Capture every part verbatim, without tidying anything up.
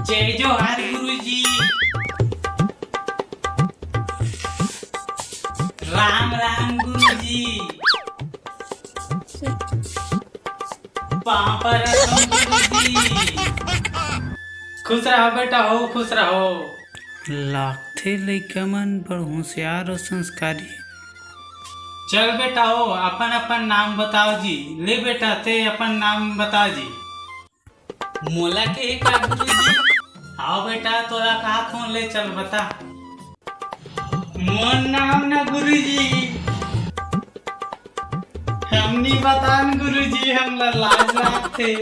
जय जोहार गुरुजी। राम राम गुरुजी। पाँव परत हँव गुरुजी। खुश रहो बेटा हो, खुश रहो। लागथे लइका मन बड़ होशियार अउ संस्कारी। चल बेटा हो, अपन अपन नाम बताव जी। ले बेटा, तें अपन नाम बता जी। मोला केहे का गुरुजी? हव बेटा, तोला काहत हँव, ले चल बता। मोर नाम ना गुरुजी, हम नइ बतान गुरुजी, हमला लाज लागथे।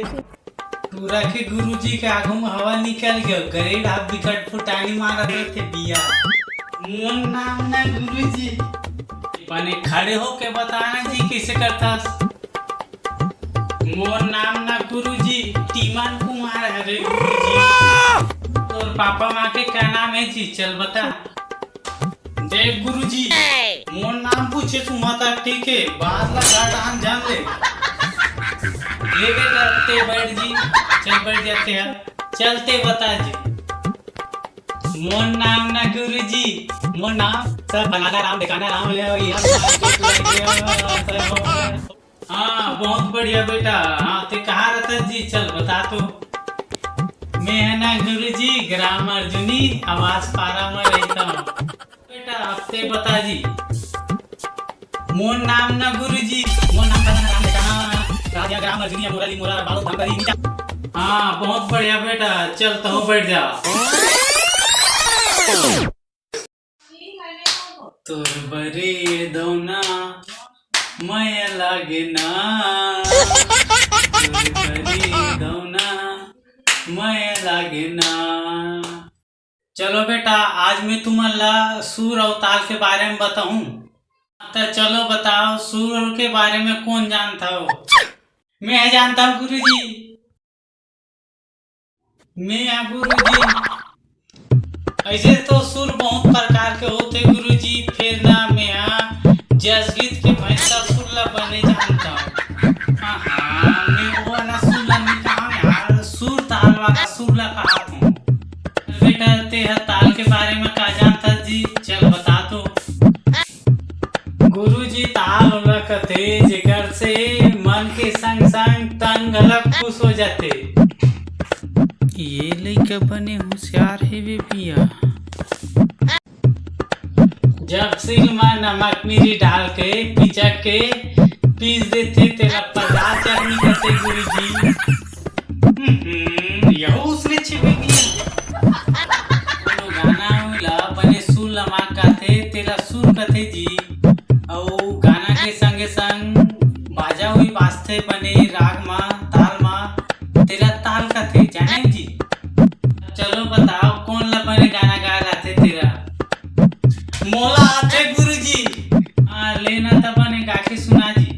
टूरा के गुरुजी के आगू म हवा निकल गे, गरेड़ ह बिकट फुटानी मारत रथे बिया। मोर नाम ना गुरुजी। बने खड़े होके बताना जी, कइसे करथस? मोर नाम ना गुरुजी, टीमन कुमार हरे गुरुजी। तोर पापा माँ के का नाम हे जी? चल बता। देख गुरुजी, मोर नाम पूछे सुमा ता ठीक हे, बात ला गाड़ आन जान ले। ले बेटा, तें बैठ जी, चल बैठ जाते हैं, चल तें बता जी। मोर नाम ना गुरुजी, मोर नाम सब फलाना राम, ढिकाना राम ले, ये सब कुछ लग गया। हाँ, बहुत बढ़िया बेटा। हाँ, तें कहाँ रहथस जी? चल, बता तो। मैं हे ना गुरुजी, ग्राम अर्जुनी, आवास पारा म रहिथँव। बेटा, अब तें बता जी। मोर नाम ना गुरुजी, मोर नाम का नाम बेटा, राजा ग्राम अर्जुनी, मोरा ली मोरा, बालू धाम करी नीचा। हाँ, बहुत बढ़िया बेटा, चल, तहूँ बैठ जा। तोर बरे दौना मया लागे ना, तोर बरे दौना मया लागे ना। चलो बेटा, आज मैं तुमन ला सुर अउ ताल के बारे म बताहूँ। त चलो बताओ, सुर के बारे म कोन जानत हव? मैं जानत हँव गुरुजी। मैं हा गुरुजी, अइसे तो सुर बहुत प्रकार के होथे गुरुजी, फेर ना मैं हा जसगीत के भैंसा सुर ला बने जानत हँव। हाँ, हाँ, मैं वो वाला सुर ला नइ कहँव यार, सुर ताल वाला सुर ला कहत हँव। बेटा, तें हा ताल के बारे म का जानथस जी? चल बता तो। गुरुजी, ताल ओला कथे, जेकर से मन के संग-संग तन घलक खुश हो जाथे। ये लइका बने होशियार हे बे भैया। जब सिल म नमक मिरी डाल के पिचक के पीस देथे, तेला पचास चटनी कथे गुरुजी। हम्म, यहू उसने छिपे दिया। कोनो गाना ला बने सुर ला मांग गाथे, तेला सुर कथे जी। अउ गाना के संगे संग बाजा भी बाजथे बने राग मा, ताल मा, तेला ताल कथे, जाने जी। चलो बताओ, कोन ला बने गाना गाए ला आथे तेला? मोला आथे गुरुजी। हाँ, लेना त बने गा के सुना जी।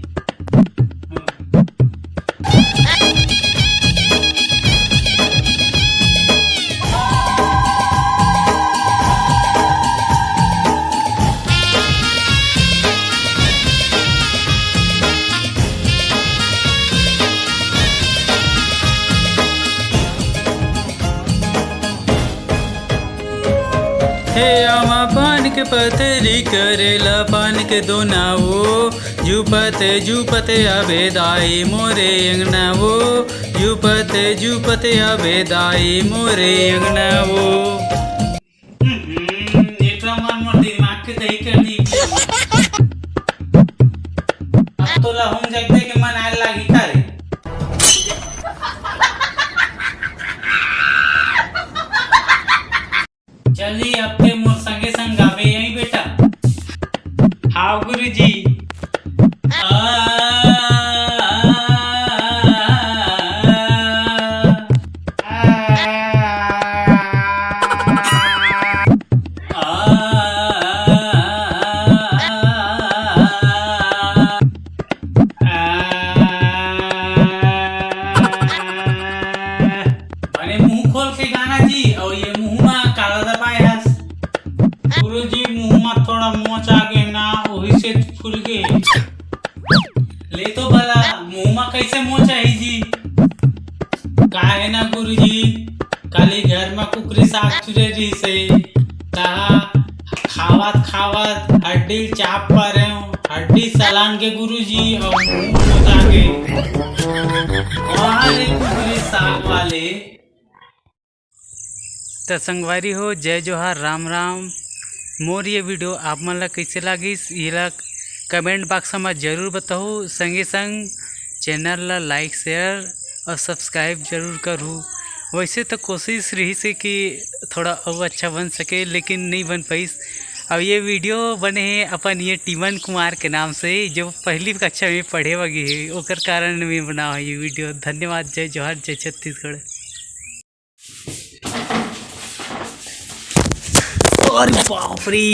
हे आमा पान के पतरी, करेला पान के दोना वो, जूपत जूपत आबे दाई मोरे अंगना वो, जूपत जूपत आबे दाई मोरे अंगना वो। हम्म, एकरा मन मोर दिमाग के दही कर दी। अब तोला हम जगदे के मन आए लागी का रे? चल जी, अब ते मोर संगे संग गाबे, यही बेटा। हाव गुरुजी। आ, आ, आ, आ, आ, आ, आ, आ, बने मुंह खोल के गाना जी, अउ ये मुंह मा काला दबाए हस। गुरुजी, मुंह मा थोड़ा मोच आ गे ना, ओही से फूल गे। ले तो भला, मुंह मा कैसे मोच आही जी? काहे ना गुरुजी, काली घर म कुकरी साग चुरे रहिस हे, तहा खावत खावत हड्डी चाप परेंव, हड्डी सलान के गुरुजी अउ मुंह मोटा गे। वाह रे कुकरी साग वाले। त संगवारी हो, जय जोहार, राम राम। मोर ये वीडियो आप मन ला कइसे लागिस, येला कमेंट बॉक्स म जरूर बताहू। संगे संग चैनल ला लाइक, शेयर और सब्सक्राइब जरूर करहू। वैसे तो कोशिश रहिस हे कि थोड़ा अउ अच्छा बन सके, लेकिन नहीं बन पाइस। अब ये वीडियो बने हे अपन ये टीमन कुमार के नाम से, जो पहली कक्षा में पढ़े बर गे हे, ओकर कारण में बनावा ये वीडियो। धन्यवाद। जय जोहार, जय छत्तीसगढ़। अरे बाप रे,